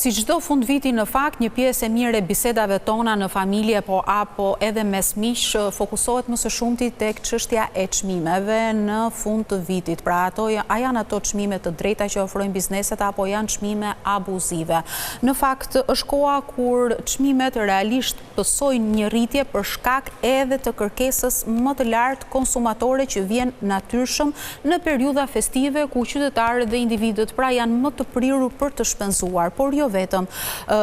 Si çdo fundviti në fakt, një pjesë e mirë e bisedave tona në familje po apo edhe mes miqsh fokusohet më së shumti tek çështja e çmimeve në fund të vitit. Pra ato a janë ato çmime të drejta që ofrojnë bizneset apo janë çmime abuzive. Në fakt është koha kur çmimet realisht pësojnë një rritje për shkak edhe të kërkesës më të lartë konsumatore që vjen natyrshëm në periudha festive ku qytetarët dhe individët pra janë më të prirur për të shpenzuar, por jo vetëm.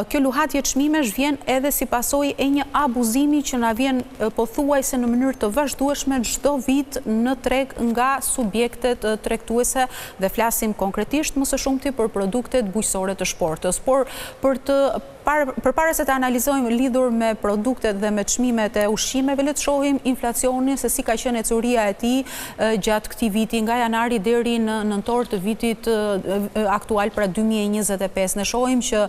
Kjo luhatje çmimesh vjen edhe si pasojë e një abuzimi që na vjen pothuajse në mënyrë të vazhdueshme çdo vit në treg nga subjektet tregtuese dhe flasim konkretisht më së shumti për produktet bujqësore të shportës. Por për të Përpara se të analizojmë lidhur me produktet dhe me çmimet e ushqimeve, le të shohim inflacionin se si ka qenë ecuria e tij gjatë këtij viti, nga janari deri në nëntor të vitit aktual, pra 2025. Ne shohim që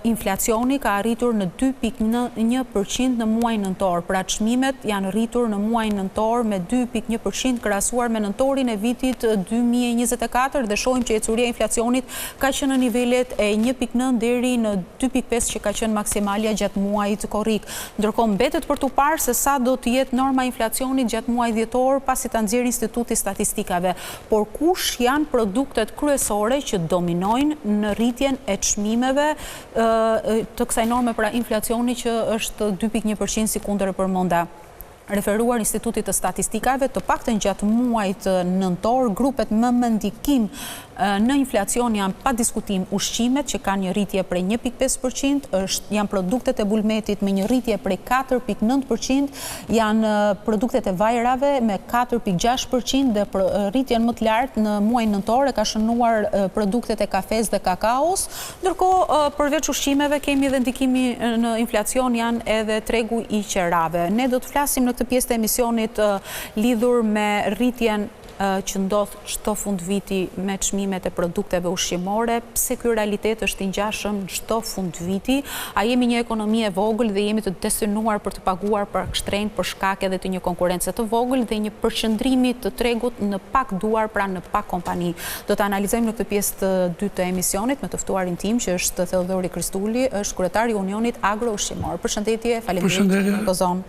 inflacioni ka arritur në 2.1% në muajin nëntor, pra çmimet janë rritur në muajin nëntor me 2.1% krahasuar me nëntorin e vitit 2024 dhe shohim që ecuria e inflacionit ka qenë në nivelet e 1.9 deri në 2.5 që ka qenë maksimalja gjatë muajit korrik. Ndërkohë mbetet për t'u parë se sa do të jetë norma e inflacionit gjatë muajit dhjetor pasi ta nxjerrë Instituti i Statistikave. Por kush janë produktet kryesore që dominojnë në rritjen e çmimeve të kësaj norme pra inflacioni që është 2.1% sikundër e përmenda. Referuar Institutit të Statistikave, të paktën gjatë muajit nëntor, grupet më me ndikim në inflacion janë pa diskutim ushqimet që kanë një rritje prej 1.5%, janë produktet e bulmetit me një rritje prej 4.9%, janë produktet e vajrave me 4.6% dhe rritjen më të lartë në muajin nëntor e ka shënuar produktet e kafesë dhe kakaos, Ndërkohë, përveç ushqimeve, kemi edhe ndikimi në inflacion janë edhe tregu i qerave. Ne do të flasim në këtë pjesë të emisionit lidhur me rritjen që ndodh çdo fundviti me çmimet e produkteve ushqimore, pse ky realitet është i ngjashëm çdo fundviti, a jemi një ekonomi e vogël dhe jemi të destinuar për të paguar pak shtrenjtë për shkak edhe të një konkurrence të vogël dhe një përqendrimi të tregut në pak duar, pra në pak kompani. Do të analizojmë në këtë pjesë të dytë të emisionit me të ftuarin tim që është Theodhori Kristuli, është kryetar i Unionit Agro-Ushqimor. Përshëndetje, faleminderit që jeni në Kozon.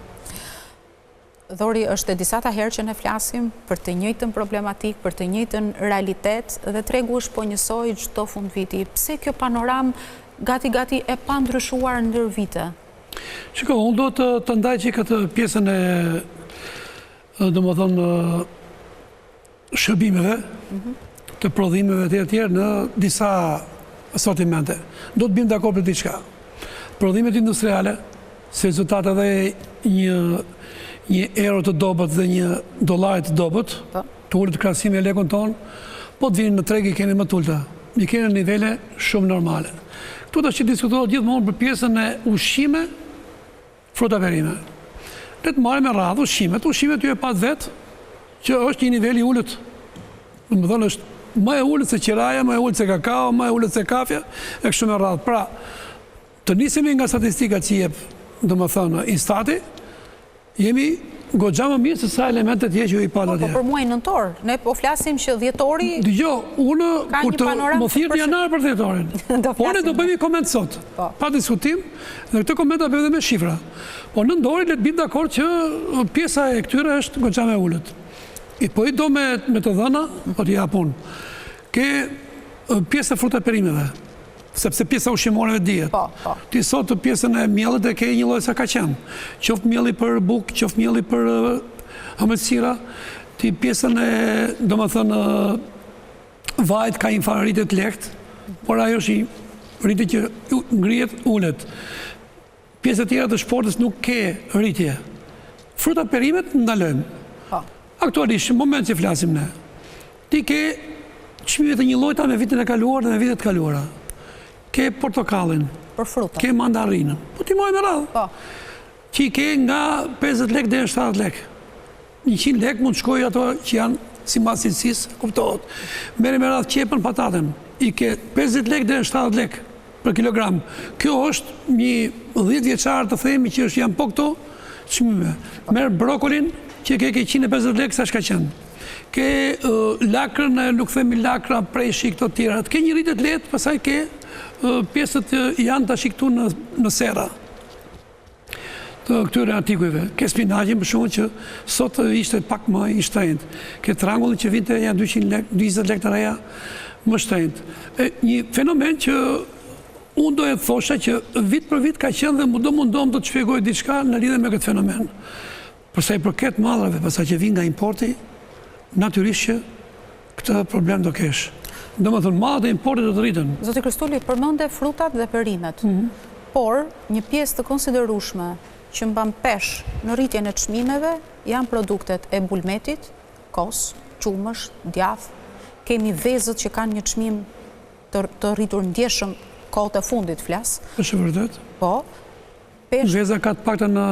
Dhori, është e disata herë që ne flasim për të njëjtën problematikë, për të njëjtën realitet dhe tregu është po njësoj çdo fundviti. Pse kjo panoramë gati gati e pandryshuar ndër vite? Shiko, unë do të të ndaj që këtë pjesën e domethënë shërbimeve, të prodhimeve të tjerë në disa asortimente. Do të bim dakord për diçka. Prodhimet industriale, si rezultat edhe një, një euro të dobët dhe një dollari të dobët, po. të ulët krahasim me lekun tonë, po të vinë në treg i keni më të ulëta. I keni në nivele shumë normale. Këtu tash që diskutohet gjithmonë për pjesën e ushqime, Fruta perime. Le të marrim me radhë ushqimet. Ushqimet ju e patë vetë që është një nivel i ulët. Domethënë është më e ulët se qiraja, më e ulët se kakao, më e ulët se kafja, e kështu me radhë. Pra, të nisemi nga statistikat që jep, domethënë, Instati, jemi goxha më mirë se sa elementet tjerë që ju i patë atje. Po, po për muajin nëntor, ne po flasim që dhjetori Dëgjo, unë kur të më thirr në janar për dhjetorin. Po ne do bëjmë një koment sot. Po. Pa diskutim, Dhe këtë koment ta bëjmë edhe me shifra. Po nëntori le të bim dakord që pjesa e këtyre është goxha më e ulët. I po i do me me të dhëna, po t'i jap unë. Ke pjesë e fruta perimeve, sepse pjesa ushqimoreve dihet. Po, po. Ti sot pjesën e miellit e ke një lloj sa ka qenë. Qoftë mielli për bukë, qoftë mielli për ëmbëlsira, ti pjesën e, domethënë, Vajit ka një farë rritje të lehtë, por ajo është një rritje që ngrihet, ulet. Pjesët e tjera të shportës nuk ke rritje. Fruta perimet ndalojmë. Po. Aktualisht, në moment që flasim ne, ti ke çmime të njëllojta me vitin e kaluar dhe me vitet e kaluara. Ke portokallin, Për fruta. ke mandarinën. Po t'i marrim me radhë. Po. Që i ke nga 50 lekë deri në 70 lekë. 100 lekë mund të shkojë ato që janë sipas cilësisë, kuptohet. Merri me radhë qepën, pataten, i ke 50 lekë deri në 70 lekë për kilogram. Kjo është një 10 vjeçar të themi që është janë po këto çmime. Merr brokolin që ke ke 150 lekë sa ç'ka qenë. Ke lakrën, nuk themi lakra, preshi këto tjera. Ke një rritje të lehtë, pastaj ke. pjesët që janë tashi këtu në në sera të këtyre artikujve. Ke spinaqin për shembull që sot ishte pak më i shtrenjtë. Ke trangullin që vinte nja 200 lek, 20 lek të reja më shtrenjtë. E, një fenomen që unë doja të thosha që vit për vit ka qenë dhe do mundohem të të shpjegoj diçka në lidhje me këtë fenomen. Për sa i përket mallrave, pastaj që vijnë nga importi, natyrisht që këtë problem do kesh. Domethënë, mallrat e importit do të rriten. Zoti Kristuli, përmende frutat dhe perimet, por një pjesë të konsiderueshme që mban peshë në rritjen e çmimeve janë produktet e bulmetit, kos, qumësht, djathë, kemi vezët që kanë një çmim të rritur ndjeshëm kohët e fundit flas. Është e vërtetë. Po. Veza ka të paktën në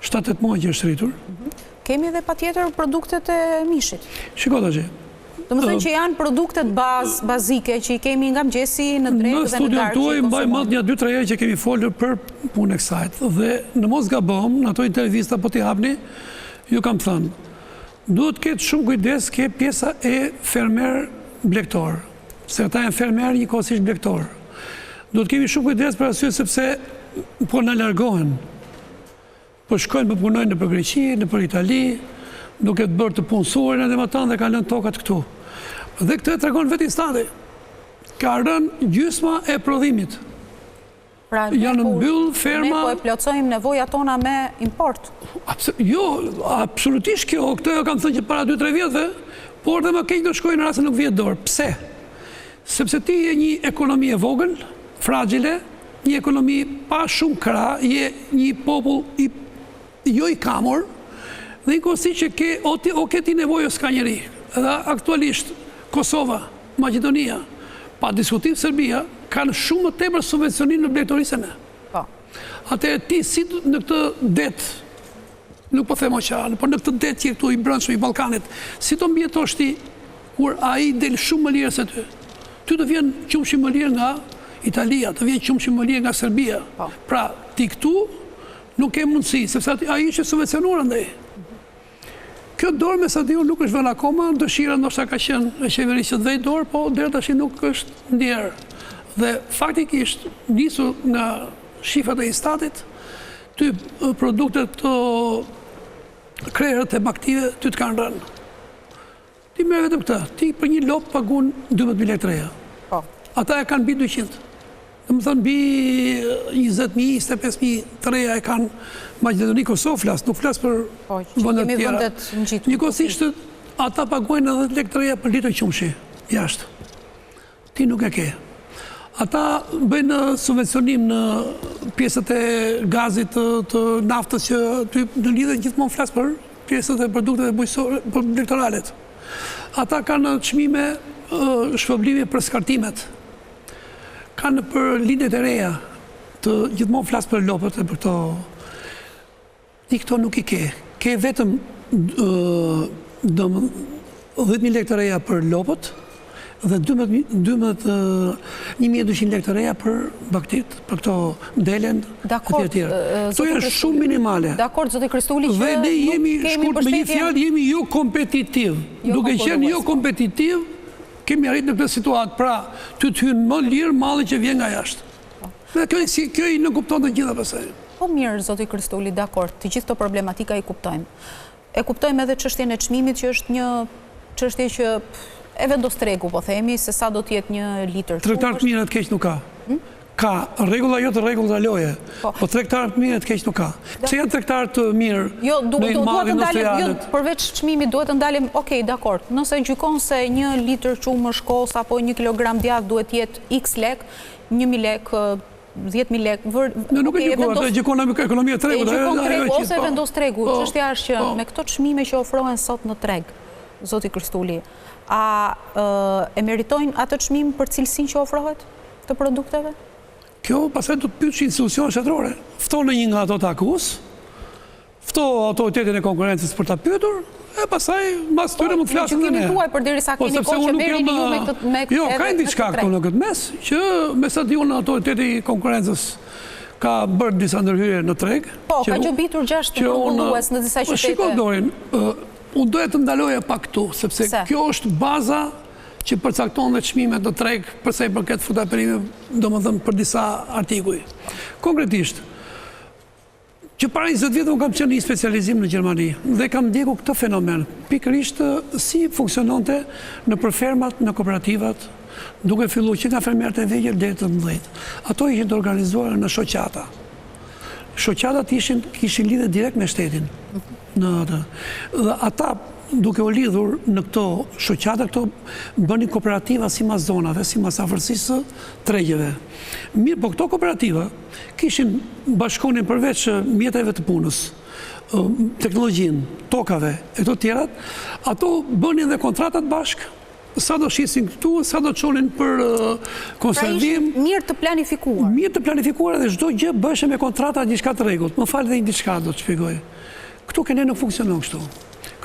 7-8 muaj që është rritur. Mhm. Kemi dhe patjetër produktet e mishit. Shiko tashi. Domethënë që janë produktet bazë, bazike, që i kemi nga mëngjesi në drekë dhe në darkë. Në studion tuaj mbaj mend nja 2-3 herë që kemi folur për punën e kësaj. Dhe në mos gabohem, në ato intervista po t'i hapni, ju kam thënë, duhet të ketë shumë kujdes ke pjesa e fermer blegtor. Se ata janë fermerë njëkohësisht blegtorë. Duhet të kemi shumë kujdes për arsye sepse po na largohen. Po shkojnë po punojnë nëpër Greqi, nëpër Itali, duke të bërë të punësuarin edhe matanë dhe kanë lënë tokat këtu. Dhe këtë e tregon vetë INSTAT-i. Ka rënë gjysma e prodhimit. Pra, Janë po, mbyll ferma... Ne po e plotësojmë nevojat tona me import. Jo, absolutisht kjo, këtë e kam thënë që para 2-3 vjetëve, por dhe më keq do shkojë në rast se nuk vihet dorë. Pse? Sepse ti je një ekonomi e vogël, fragile, një ekonomi pa shumë krah, je një popull i, jo i kamur, dhe njëkohësisht që ke, o, ti, o ke ti nevojë o s'ka njeri. Dhe aktualisht, Kosova, Maqedonia, pa diskutim Serbia, kanë shumë më tepër subvencionim në blegtori se ne. Po. Atëherë ti si në këtë det, nuk po them oqean, por në këtë det që këtu i brendshëm i Ballkanit, si do mbijetosh ti kur ai del shumë më lirë se ty? Ty të vjen qumshi më lirë nga Italia, të vjen qumshi më lirë nga Serbia. Po. Pra, ti këtu nuk ke mundësi, sepse ai është i subvencionuar andej. Kjo dorë me sa di unë nuk është vënë akoma, dëshira ndoshta ka qenë e qeverisë që të vejë dorë, po deri tash nuk është ndjerë. Dhe faktikisht, nisur nga shifrat e INSTAT-it, ty produktet të krehrat e bagëtive ty të kanë rënë. Ti merr vetëm këtë, ti për një lopë paguan 12.000 lekë të reja. Po. Ata e kanë mbi 200. Domethënë mbi 20.000, 25.000 të reja e kanë Maqedoni, Kosovë flas, nuk flas për po, vendet tjera. Njëkohësisht ata paguajnë edhe lekë të reja për litër qumshi, jashtë. Ti nuk e ke. Ata bëjnë subvencionim në pjesët e gazit të, të naftës që ty në lidhje gjithmonë flas për pjesët e produkteve bujqësore, për blegtoralet. Ata kanë çmime shpërblime për skartimet. Kanë për lindjet e reja, të gjithmonë flas për lopët e për këto Ti këto nuk i ke. Ke vetëm 10.000 lekë të reja për lopët dhe 1200 lekë të reja për bagëtitë, për këto delen e tjera tjera. Këto janë shumë minimale. Dakord, zoti Kristuli, që dhe ne jemi, shkurt me një fjalë, jemi jo kompetitiv. Jo Duke qenë jo kompetitiv, kemi arrit në këtë situatë. Pra, ty të hyn më lirë malli që vjen nga jashtë. Dhe kjo, si, kjo i nënkupton të gjitha pastaj. Po mirë, zoti Kristuli, dakord, të gjithë këto problematika i kuptojmë. E kuptojmë edhe çështjen e çmimit që është një çështje që e vendos tregu, po themi, se sa do të jetë një litër qumësht. Tregtar të mirë e të keq nuk ka. Hm? Ka rregulla jo të rregullta loje. Po, po tregtar të mirë e të keq nuk ka. Pse janë tregtar të mirë jo, du, du, duhet të ndalim, jo, përveç çmimit duhet të ndalim, ok, dakord. Nëse gjykon se një litër qumësht kos apo një kilogram djathë duhet të jetë x lek, 1000 lekë, 10.000 lekë, vër... Në nuk e gjykon, atë e gjykon ekonomia e tregut. E gjykon tregu, ose e vendos tregu. Po, Çështja është që po. me këto çmime që ofrohen sot në treg, zoti Kristuli, a e meritojnë atë çmim për cilësinë që ofrohet të produkteve? Kjo pastaj do të pyetsh institucionet shtetërore. Ftoni një nga ato të AKU-së, Fto autoritetin e konkurrencës për ta pyetur, e pastaj mbas tyre mund të flasim dhe ne. Në gjykimin tuaj përderisa po, keni kohë që merreni ju me këtë me Jo, ka diçka këtu në këtë mes që me sa di unë autoriteti i konkurrencës ka bërë disa ndërhyrje në treg. Po, ka gjobitur 6 grumbullues në disa po, qytete. Po shiko Dorin, unë doja të ndaloja pak këtu, sepse kjo është baza. që përcakton dhe çmimet në treg për sa i përket fruta perimeve, domethënë për disa artikuj. Konkretisht, që para 20 vjetëve unë kam qenë në një specializim në Gjermani dhe kam ndjekur këtë fenomen, pikërisht si funksiononte nëpër fermat, në kooperativat, duke fillu që nga fermerët e vegjël deri të mëdhenjtë. Ato ishin të organizuara në shoqata. Shoqatat ishin kishin lidhje direkt me shtetin në atë. Dhe ata duke u lidhur në këto shoqata, këto bënin kooperativa simas zonave, simas afërsisë së tregjeve. Mirëpo këto kooperativa kishin bashkonin përveç mjeteve të punës, teknologjinë, tokave e këto tjerat, ato bënin dhe kontratat bashkë, Sa do shisin këtu, sa do çonin për konservim. Pra ishin mirë të planifikuar. Mirë të planifikuar dhe çdo gjë bëheshe me kontrata gjithçka të rregullt. Më fal dhe një diçka do të shpjegoj. Këtu ke ne nuk funksionon kështu.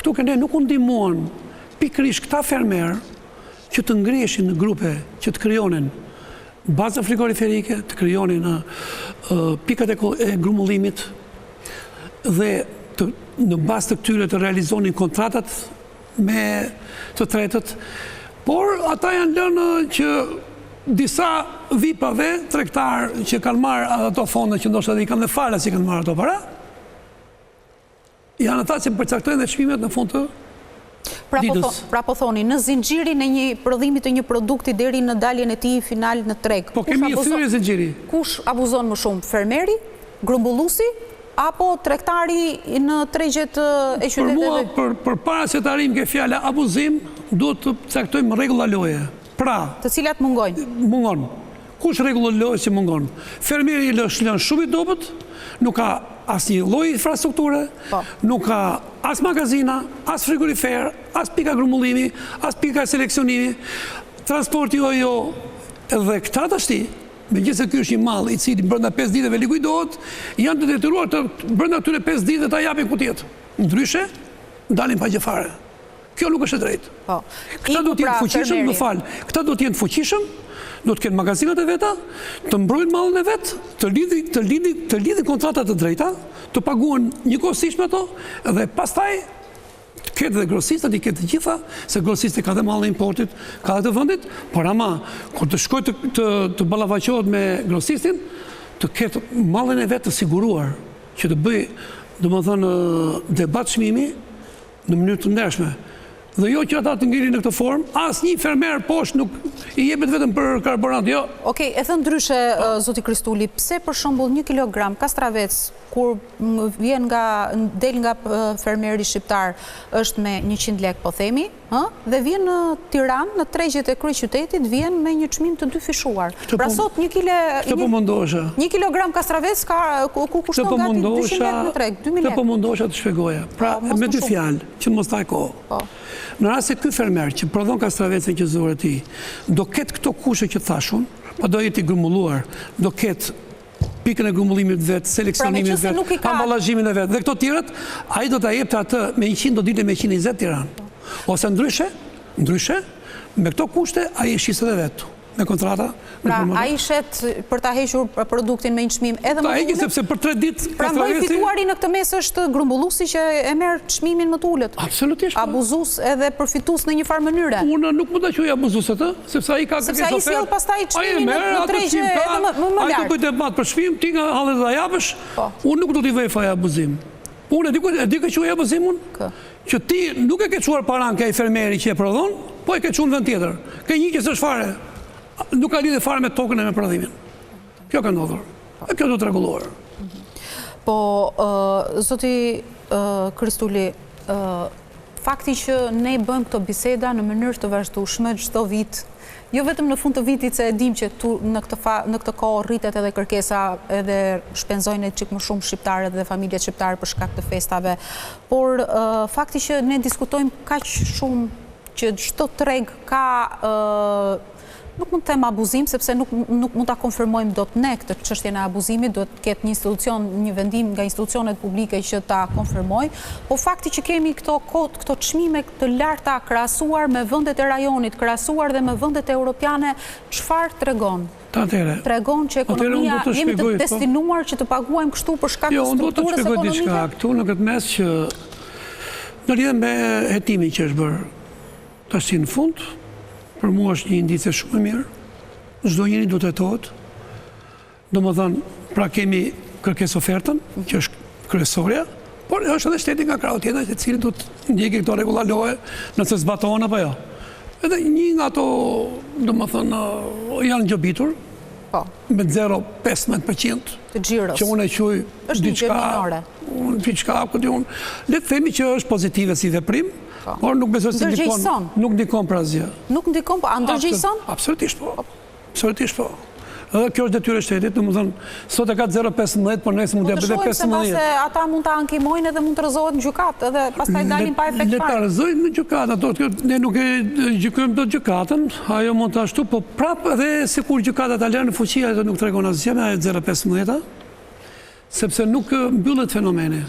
Këtu ke ne nuk u ndihmuan pikërisht këta fermerë që të ngriheshin në grupe, që të krijonin baza frigoriferike, të krijonin pikat e grumbullimit dhe të, në bazë të këtyre të realizonin kontratat me të tretët, por ata janë lënë që disa vipave tregtarë që kanë marrë ato fonde që ndoshta edhe i kanë dhe falas i kanë marrë ato para, janë ata që përcaktojnë dhe çmimet në fund të pra po ditës. Pra po thoni, në zinxhirin e një prodhimi të një produkti deri në daljen e tij final në treg. Po kemi një thyerje zinxhiri. Kush abuzon më shumë, fermeri, grumbulluesi Apo tregtari në tregjet e qyteteve? Për mua, për, përpara se të arrijmë ke fjala abuzim, duhet të caktojmë rregulla loje. Pra, të cilat mungojnë. Mungon. Kush rregulla loje që mungon? Fermeri është lënë shumë i dobët, nuk ka asnjë lloj infrastrukture, po. nuk ka as magazina, as frigorifer, as pika grumbullimi, as pika seleksionimi, transporti jo jo, edhe këta tashti, Megjithëse ky është një mall i cili brenda 5 ditëve likuidohet, janë të detyruar të brenda këtyre 5 ditëve ta japin ku të jetë. Ndryshe, dalin pa gjë fare. Kjo nuk është e drejtë. Po. Këta do të jenë pra të fuqishëm, më fal. Këta do të jenë të fuqishëm, do të kenë magazinat e veta, të mbrojnë mallin e vet, të lidhin të lidhin të lidhin kontrata të drejta, të paguhen njëkohësisht me to dhe pastaj Të ketë dhe grosistët, i ketë të gjitha, se grosisti ka dhe mallin e importit, ka dhe të vendit, por ama, kur të shkojë të, të, të ballafaqohet me grosistin, të ketë mallin e vet të siguruar, që të bëjë, domethënë, debat çmimi në mënyrë të ndershme. Dhe jo që ata të ngelin në këtë formë, asnjë fermer poshtë nuk i jepet vetëm për karburant, jo. Okej, e thënë ndryshe, zoti Kristuli, pse për shembull një kilogram kastravec kur vjen nga del nga fermeri shqiptar është me 100 lekë po themi, ë, dhe vjen në Tiranë, në tregjet e kryeqytetit vjen me një çmim të dyfishuar. Pra po- sot një kile Këtë po mundohesha. Një kilogram kastravec ka ku kushton po gati 200 lekë në treg, 2000 lekë. Këtë po mundohesha të shpjegoja. Pra po, me dy fjalë, që mos ta kohë. Po. Në rast se ky fermer që prodhon kastravecin që zore ti, do ketë këto kushte që thashë unë, pa do jetë i grumbulluar, do ketë pikën e grumbullimit vet, Pra, seleksionimit vet, ambalazhimin e vet dhe këto tjerat, ai do ta jepte atë me 100 do dilte me 120 Tiranë. Ose ndryshe, ndryshe, me këto kushte ai e shiste edhe vetë me kontrata. Pra, ai shet për ta hequr produktin me një çmim edhe më të ulët. Ta heqë sepse për 3 ditë Pra, më i fituari në këtë mes është grumbulluesi që e merr çmimin më të ulët. Absolutisht. Po. Abuzues edhe përfitues në një farë mënyre. Unë nuk mund ta quaj abuzues atë, Sepse ai ka Sepse ai sjell pastaj çmimin në tregje edhe më më lart. Ai do bëjë debat për çmim, ti nga hallet ta japësh. Po. Unë nuk do t'i vëj faj abuzim. Unë e di ku e di kë quaj abuzim unë? Kë? Që ti nuk e ke çuar paranë ke ai fermeri që e prodhon, po e ke çuar në vend tjetër. Ke një që s'është fare. Nuk ka lidhje fare me tokën e me prodhimin. Kjo ka ndodhur. E kjo duhet rregulluar. Po, zoti Kristuli, Fakti që ne i bëjmë këto biseda në mënyrë të vazhdueshme çdo vit, jo vetëm në fund të vitit se e dimë që këtu në këtë fa, në këtë kohë rritet edhe kërkesa edhe shpenzojnë një çik më shumë shqiptarët dhe familjet shqiptare për shkak të festave, por fakti që ne diskutojmë kaq shumë që çdo treg ka nuk mund të them abuzim, sepse nuk, nuk mund ta konfirmojmë dot ne këtë çështjen e abuzimit, duhet të ketë një institucion, një vendim nga institucionet publike që ta konfirmojë, po fakti që kemi këto kot, këto çmime të larta krahasuar me vendet e rajonit, krahasuar dhe me vendet europiane, çfarë tregon? Atëherë. Tregon që ekonomia jemi të po. destinuar që të paguajmë kështu për shkak jo, të strukturës ekonomike? Jo, unë do të shpjegoj diçka këtu në këtë mes që në lidhje me hetimin që është bërë Tashti në fund. Për mua është një indicie shumë e mirë. Çdo njeri duhet të hetohet. Domethënë, pra kemi kërkesë ofertën, që është kryesorja, por është edhe shteti nga krahu tjetër, i cili duhet të ndjekë këto rregulla loje, nëse zbatohen apo jo. Edhe një nga ato, domethënë, janë gjobitur, po. me 0,15%, të xhiros. Që unë e quaj diçka, diçka, ku di unë, le të themi që është pozitive si veprim, po. por nuk besoj se ndikon, nuk ndikon për asgjë. Nuk ndikon, po a ndërgjegjëson? Absolutisht po. Absolutisht po. Edhe kjo është detyrë e shtetit, domethënë, sot e ka 0,15, por nesër mund t'ia bëjë 15. Po të shohim se ata mund ta ankimojnë edhe mund të rrëzohet në gjykatë, edhe pastaj dalin pa efekt fare. Le ta rrëzojnë në gjykatë, ato, kjo, ne nuk e gjykojmë dot gjykatën, ajo mund të ashtu, po prapë edhe sikur gjykata ta lërë në fuqi, ajo nuk tregon asgjë me ajo 0,15-a. Sepse nuk mbyllet fenomeni.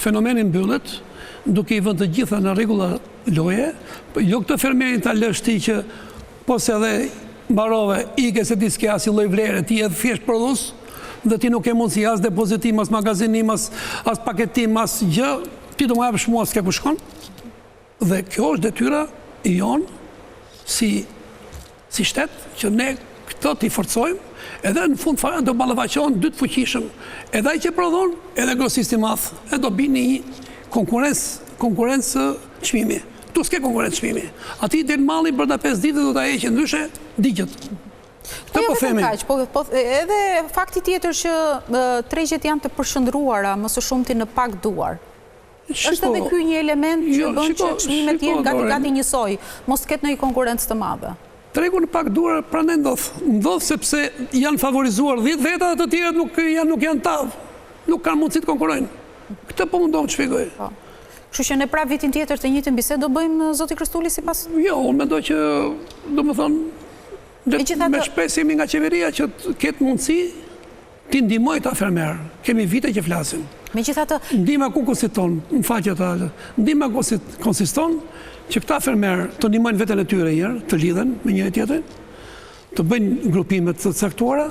Fenomeni mbyllet duke i vënë të gjitha në rregulla loje, jo këtë fermerin ta lësh ti që po se edhe mbarove, ike se ti s'ke asnjë lloj vlere, ti je thjesht prodhues dhe ti nuk ke mundësi as depozitim, as magazinim, as as paketim, as gjë, ti do ma japësh mua s'ke ku shkon. Dhe kjo është detyra jonë si si shtet që ne këto t'i forcojmë, edhe në fund fare do ballafaqohen dy të fuqishëm, edhe ai që prodhon, edhe grosisti i madh, e do bini një konkurrencë, konkurrencë çmimi. Këtu s'ke konkurrencë çmimi. Atij i del malli brenda 5 ditëve do ta heqë ndryshe digjet. Po jo po vetëm kaq, po, po edhe fakti tjetër që tregjet janë të përqendruara më së shumti në pak duar. Është edhe ky një element që jo, bën që çmimet të jenë gati gati njësoj, mos të ketë ndonjë konkurrencë të madhe. Tregu në pak duar prandaj ndodh. Ndodh sepse janë favorizuar 10 veta dhe të tjerët nuk janë nuk janë tavë. Nuk kanë mundësi të konkurrojnë. Këtë po mundohem të shpjegoj. Po. Kështu që ne prapë vitin tjetër të njëjtën bisedë do bëjmë zoti Kristuli sipas Jo, unë mendoj që domethënë me shpresë jemi nga qeveria që të ketë mundësi T'i ndihmojë këta fermerë. Kemi vite që flasim. Megjithatë. Ndihma ku konsiston? Më fal që ta. Ndihma konsiston që këta fermerë të ndihmojnë veten e tyre një herë, të lidhen me njëri tjetrin, të bëjnë grupime të caktuara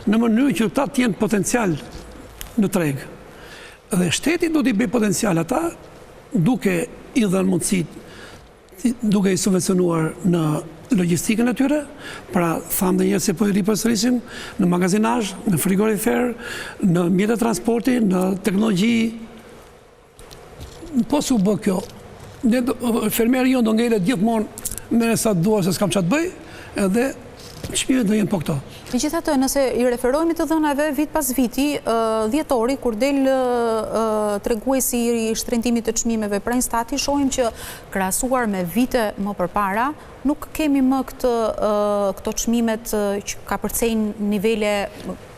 në mënyrë që këta të jenë potencial në treg. Dhe shteti do t'i bëjë potencial ata duke i dhënë mundësi duke i subvencionuar në logjistikën e tyre, pra thamë dhe njëherë se po e ripërsërisim, në magazinazh, në frigorifer, në mjete transporti, në teknologji. Po s'u bë kjo, ne fermeri jonë do ngelet gjithmonë merre sa të dua se s'kam ça të bëj, edhe çmimet do jenë po këto. Megjithatë, nëse i referohemi të dhënave vit pas viti, dhjetori kur del treguesi i shtrenjtimit të çmimeve pra Instati, shohim që krahasuar me vite më përpara, nuk kemi më këtë këto çmimet që kapërcejnë nivele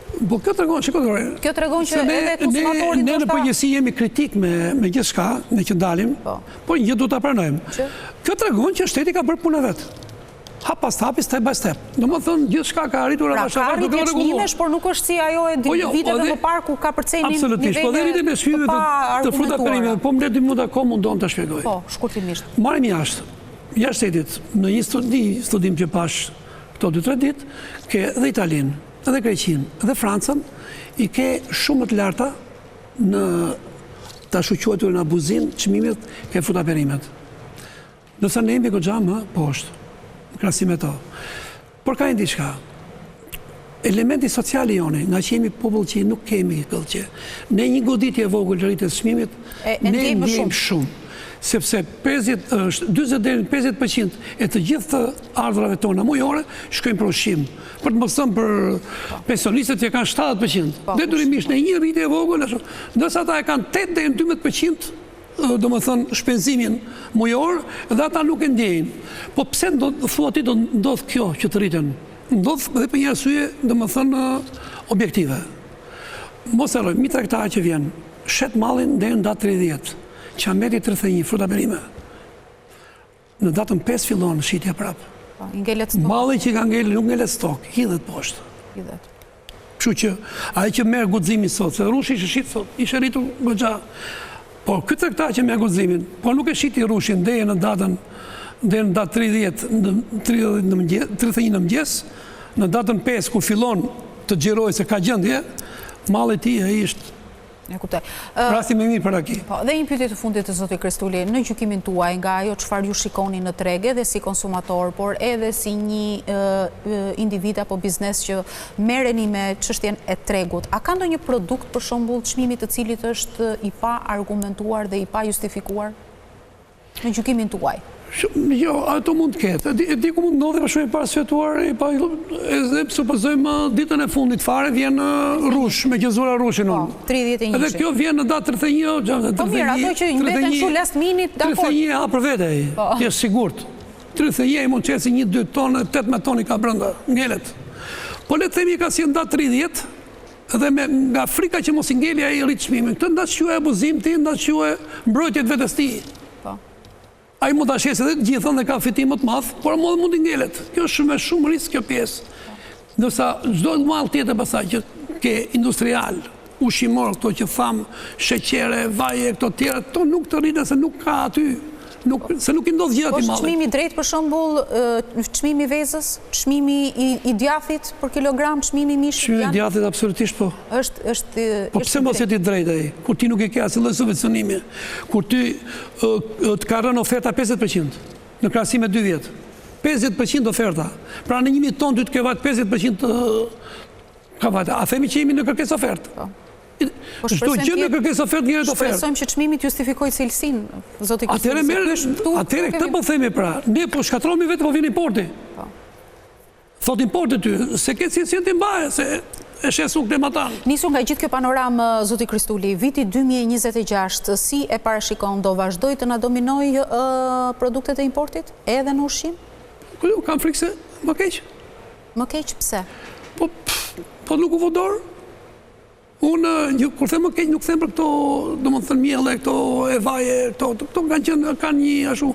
Po kjo tregon, shiko Dore. Kjo tregon që edhe konsumatori ne në përgjithësi jemi kritik me me gjithçka, ne që dalim. Po, po një gjë duhet ta pranojmë. Kjo tregon që shteti ka bërë punën e vet. Hap pas hapi, step by step. Domethënë, gjithçka ka arritur pra, avash avash duke u rregulluar. Pra, ka rritje çmimesh, por nuk është si ajo e po jo, viteve më parë ku kapërcenin nivele Absolutisht, po dhe rritjen e çmimeve të fruta perimeve, po më le dy minuta kohë mundohem ta shpjegoj. Po, shkurtimisht. Marrim jashtë, jashtë shtetit, në një studi, studim që pashë këto 2-3 ditë, ke dhe Italinë, dhe Greqinë, dhe Francën, i ke shumë më të larta në të ashtuquajturin abuzim çmimet ke fruta perimet. Ndërsa ne jemi goxha më poshtë, në krahasim me to. Por ka një diçka. Elementi social i joni, nga që jemi popull që nuk kemi këllqe, ne një goditje e vogël rritjes së çmimit, ne e ndjejmë shumë. Sepse 50, është 40 deri në 50% e të gjithë të ardhurave tona mujore shkojnë për ushqim. Për të mos thënë për pensionistët që e kanë 70%. Po, Detyrimisht ne një rritje e vogël, ashtu. Ndërsa ata e kanë 8 deri në 12% domethënë shpenzimin mujor dhe ata nuk e ndjejnë. Po pse ndodh, thua ti do ndodh kjo që të rriten? Ndodh dhe për një arsye, domethënë objektive. Mos harrojmë, një tregtar që vjen, shet mallin deri në datë 30, qameti 31, fruta perime. Në datën 5 fillon shitja prapë. Po, i ngelet stok. Malli që ka ngelur nuk ngelet stok, hidhet poshtë. Hidhet. Kështu që ai që merr guximin sot, se rrushi ishte shit sot, ishte rritur goxha. Por ky tregtar që merr guximin, po nuk e shiti rrushin deri në datën deri në datë 30 në 30 në mëngjes, 31 në mëngjes, në datën 5 kur fillon të xhirojë se ka gjendje, malli i tij ai është. E kuptoj. Rasti më i mirë për raki. Po, dhe një pyetje të fundit të zoti Kristuli, në gjykimin tuaj nga ajo çfarë ju shikoni në treg edhe si konsumator, por edhe si një individ apo biznes që merreni me çështjen e tregut, a ka ndonjë produkt për shembull çmimi të cilit është i paargumentuar dhe i pajustifikuar? Në gjykimin tuaj. Jo, ato mund të ketë. E di ku mund të ndodhi për shembull i paarsyetuar, i pa edhe supozojmë ditën e fundit fare vjen rrush, meqë zura rrushin unë. Po, 31. Edhe kjo vjen në datë 31, 31. Po mirë, ato që mbeten kështu last minute, dakord. 31 ha për vete ai. Po. Je sigurt. 31 i mund qesi 1 2 ton, 18 ton i ka brenda, ngelet. Po le të themi e ka sjellë në datë 30, dhe me nga frika që mos i ngeli ai rrit çmimin. Këtë nda quaj abuzim ti, nda quaj mbrojtje të vetes tij. Po. Ai mund ta shesë edhe të gjithën dhe ka fitim më të madh, por mund mund t'i ngelet. Kjo është shumë shumë risk kjo pjesë. Ndërsa çdo mall tjetër pastaj që ke industrial, ushqimor, këto që thamë, sheqere, vaje, këto tjera, këto nuk të rriten se nuk ka aty Nuk, se nuk i ndodh gjë atij mallit. Po çmimi i drejtë për shembull, çmimi i vezës, çmimi i djathit për kilogram, çmimi i mishit Çmimi i djathit absolutisht po. Është është Po pse mos jetë i drejtë ai? Kur ti nuk e ke asnjë lloj subvencionimi, kur ty të ka rënë oferta 50% në krahasim me 2 vjet. 50% oferta. Pra në 1000 ton ty të ke vajt 50% ka vajt. A themi që jemi në kërkesë ofertë? Po. Po Çdo gjë në kërkesë ofertë ngjelet ofertë. Shpresojmë që çmimi të justifikojë cilësinë, zoti Kristuli. Atëherë merr, atëherë këtë po themi pra, ne po shkatërrohemi vetë po vjen importi. Po. Thot importi ty, se ke cilësinë ti mbaje, se e shes unë këtë matanë. Nisur nga gjithë kjo panoramë, zoti Kristuli, viti 2026, si e parashikon, do vazhdojë të na dominojë produktet e importit, edhe në ushqim? Po, kam frikë se më keq. Më keq, pse? Po, po nuk u vu dorë. Unë, kur them më keq, nuk them për këto, domethënë mielle, këto e vaje, këto, këto kanë qenë, kanë një ashtu,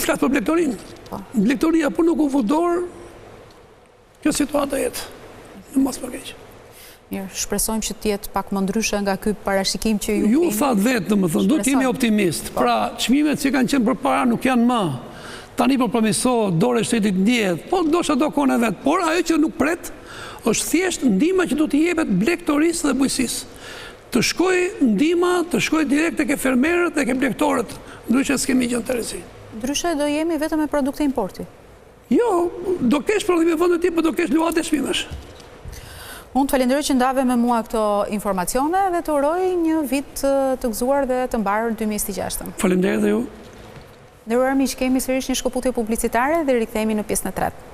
flas për blegtorinë. Po. Blegtoria, po nuk u vu dorë, kjo situatë do jetë, në mos më keq. Mirë, shpresojmë që të jetë pak më ndryshe nga ky parashikim që ju Ju thatë vetë, domethënë, do të jemi optimist. Po. Pra, çmimet që kanë qenë përpara nuk janë më. Tani po përmirësohet, dora e shtetit ndjehet, po ndoshta do kohën e vet, por ajo që nuk pret, Është thjesht ndihma që duhet t'i jepet blegtorisë dhe bujqësisë. Të shkojë ndihma, të shkojë direkt tek e fermerët dhe ke blegtorët, ndryshe s'kemi gjë në terezi. Ndryshe do jemi vetëm me produkte importi. Jo, do kesh prodhime vendit ti, po do kesh luhatje çmimesh. Unë të falenderoj që ndave me mua këto informacione dhe të uroj një vit të gëzuar dhe të mbarë 2026. Faleminderit dhe ju. Nderuar miq, kemi sërish një shkëputje publicitare dhe rikthehemi në pjesën e tretë.